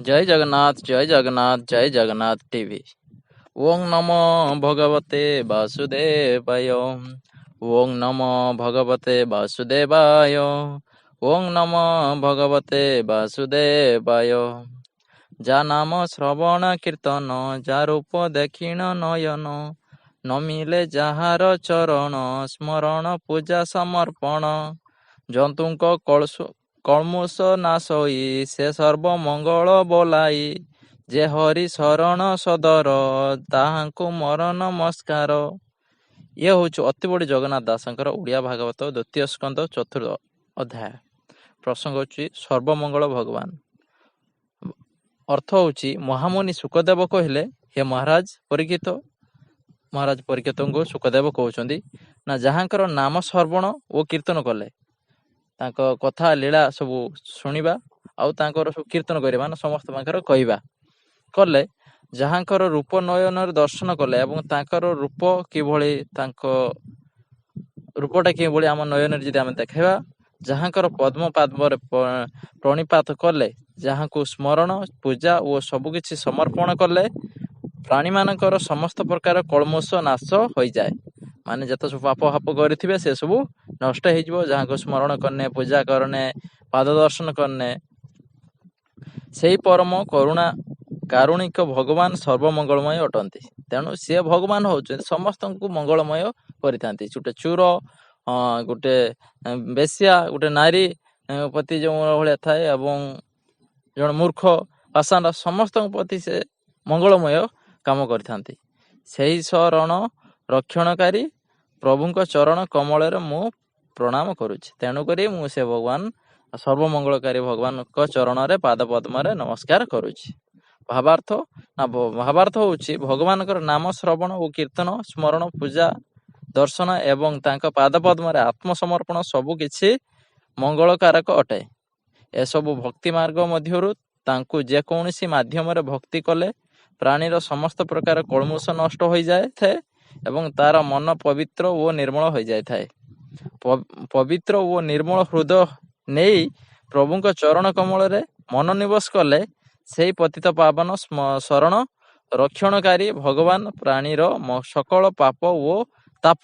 ଜୟ ଜଗନ୍ନାଥ, ଜୟ ଜଗନ୍ନାଥ, ଜୟ Jagannath TV. ଓଁ ନମୋ ଭଗବତେ ବାସୁଦେବାୟ। ଓଁ ନମୋ ଭଗବତେ ବାସୁଦେବାୟ। ଓଁ ନମୋ ଭଗବତେ ବାସୁଦେବାୟ। ଯା ନାମ ଶ୍ରବଣ କୀର୍ତ୍ତନ, ଯା ରୂପ ଦେଖିଣ ନୟନ, ନମିଲେ ଯାହାର ଚରଣ, ସ୍ମରଣ ପୂଜା ସମର୍ପଣ, ଜନ୍ତୁଙ୍କ କଳ୍ମଷ ନାଶଇ, ସେ ସର୍ବ ମଙ୍ଗଳ ବୋଲାଇ, ଯେ ହରି ଶରଣ ସଦର, ତାହାଙ୍କୁ ମୋର ନମସ୍କାର। ଇଏ ହେଉଛି ଅତିବଡ଼ି ଜଗନ୍ନାଥ ଦାସଙ୍କର ଓଡ଼ିଆ ଭାଗବତ ଦ୍ୱିତୀୟ ସ୍କନ୍ଦ ଚତୁର୍ଥ ଅଧ୍ୟାୟ। ପ୍ରସଙ୍ଗ ହେଉଛି ସର୍ବମଙ୍ଗଳ ଭଗବାନ। ଅର୍ଥ ହେଉଛି ମହାମୁନି ଶୁକଦେବ କହିଲେ, ହେ ମହାରାଜ ପରୀକ୍ଷିତ, ମହାରାଜ ପରୀକ୍ଷିତଙ୍କୁ ଶୁକଦେବ କହୁଛନ୍ତି ନା, ଯାହାଙ୍କର ନାମ ଶ୍ରବଣ ଓ କୀର୍ତ୍ତନ କଲେ, ତାଙ୍କ କଥା ଲୀଳା ସବୁ ଶୁଣିବା ଆଉ ତାଙ୍କର ସବୁ କୀର୍ତ୍ତନ କରିବା, ମାନେ ସମସ୍ତ ପାଖରେ କହିବା କଲେ, ଯାହାଙ୍କର ରୂପ ନୟନରେ ଦର୍ଶନ କଲେ ଏବଂ ତାଙ୍କର ରୂପ କିଭଳି, ତାଙ୍କ ରୂପଟା କିଭଳି ଆମ ନୟନରେ ଯଦି ଆମେ ଦେଖାଇବା, ଯାହାଙ୍କର ପଦ୍ମ ପାଦ୍ମରେ ପ୍ରଣିପାତ କଲେ, ଯାହାଙ୍କୁ ସ୍ମରଣ ପୂଜା ଓ ସବୁକିଛି ସମର୍ପଣ କଲେ, ପ୍ରାଣୀମାନଙ୍କର ସମସ୍ତ ପ୍ରକାର କଳ୍ମଷ ନାଶ ହୋଇଯାଏ। ମାନେ ଯେତେ ସବୁ ପାପ ହାପ କରିଥିବେ ସେ ସବୁ ନଷ୍ଟ ହେଇଯିବ, ଯାହାଙ୍କୁ ସ୍ମରଣ କନେ, ପୂଜା କରନେ, ପାଦ ଦର୍ଶନ କନେ। ସେଇ ପରମ କରୁଣା କାରୁଣିକ ଭଗବାନ ସର୍ବମଙ୍ଗଳମୟ ଅଟନ୍ତି। ତେଣୁ ସିଏ ଭଗବାନ ହେଉଛନ୍ତି, ସମସ୍ତଙ୍କୁ ମଙ୍ଗଳମୟ କରିଥାନ୍ତି। ଗୋଟେ ଚୋର, ଗୋଟେ ବେଶ୍ୟା, ଗୋଟେ ନାରୀ ପ୍ରତି ଯେଉଁ ଭଳିଆ ଥାଏ ଏବଂ ଜଣେ ମୂର୍ଖ ପାଷାଣ୍ଡ, ସମସ୍ତଙ୍କ ପ୍ରତି ସେ ମଙ୍ଗଳମୟ କାମ କରିଥାନ୍ତି। ସେହି ଶରଣ ରକ୍ଷଣକାରୀ ପ୍ରଭୁଙ୍କ ଚରଣ କମଳରେ ମୁଁ ପ୍ରଣାମ କରୁଛି। ତେଣୁକରି ମୁଁ ସେ ଭଗବାନ ସର୍ବମଙ୍ଗଳକାରୀ ଭଗବାନଙ୍କ ଚରଣରେ ପାଦ ପଦ୍ମରେ ନମସ୍କାର କରୁଛି। ଭାବାର୍ଥ ନା, ଭାବାର୍ଥ ହେଉଛି ଭଗବାନଙ୍କର ନାମ ଶ୍ରବଣ ଓ କୀର୍ତ୍ତନ, ସ୍ମରଣ, ପୂଜା, ଦର୍ଶନ ଏବଂ ତାଙ୍କ ପାଦ ପଦ୍ମରେ ଆତ୍ମସମର୍ପଣ ସବୁ କିଛି ମଙ୍ଗଳକାରକ ଅଟେ। ଏସବୁ ଭକ୍ତି ମାର୍ଗ ମଧ୍ୟରୁ ତାଙ୍କୁ ଯେକୌଣସି ମାଧ୍ୟମରେ ଭକ୍ତି କଲେ ପ୍ରାଣୀର ସମସ୍ତ ପ୍ରକାର କଳ୍ମଷ ନଷ୍ଟ ହୋଇଯାଇଥାଏ ଏବଂ ତାର ମନ ପବିତ୍ର ଓ ନିର୍ମଳ ହୋଇଯାଇଥାଏ। ପବିତ୍ର ଓ ନିର୍ମଳ ହୃଦୟ ନେଇ ପ୍ରଭୁଙ୍କ ଚରଣ କମଳରେ ମନୋନିବେଶ କଲେ ସେଇ ପତିତ ପାବନ ଶରଣ ରକ୍ଷଣକାରୀ ଭଗବାନ ପ୍ରାଣୀର ସକଳ ପାପ ଓ ତାପ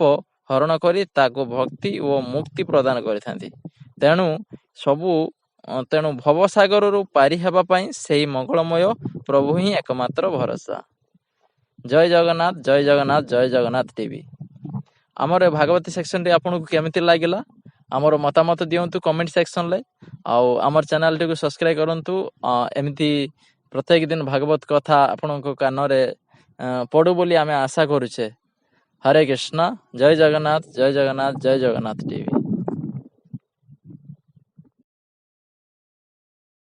ହରଣ କରି ତାକୁ ଭକ୍ତି ଓ ମୁକ୍ତି ପ୍ରଦାନ କରିଥାନ୍ତି। ତେଣୁ ଭବସାଗରରୁ ପାରି ହେବା ପାଇଁ ସେଇ ମଙ୍ଗଳମୟ ପ୍ରଭୁ ହିଁ ଏକମାତ୍ର ଭରସା। ଜୟ ଜଗନ୍ନାଥ, ଜୟ ଜଗନ୍ନାଥ, ଜୟ ଜଗନ୍ନାଥ ଟିଭି। ଆମର ଏ ଭାଗବତୀ ସେକ୍ସନଟି ଆପଣଙ୍କୁ କେମିତି ଲାଗିଲା, ଆମର ମତାମତ ଦିଅନ୍ତୁ କମେଣ୍ଟ ସେକ୍ସନରେ, ଆଉ ଆମର ଚ୍ୟାନେଲଟିକୁ ସବସ୍କ୍ରାଇବ କରନ୍ତୁ। ଏମିତି ପ୍ରତ୍ୟେକ ଦିନ ଭାଗବତ କଥା ଆପଣଙ୍କ କାନରେ ପଡ଼ୁ ବୋଲି ଆମେ ଆଶା କରୁଛେ। ହରେ କୃଷ୍ଣ, ଜୟ ଜଗନ୍ନାଥ, ଜୟ ଜଗନ୍ନାଥ, ଜୟ ଜଗନ୍ନାଥ ଟିଭି।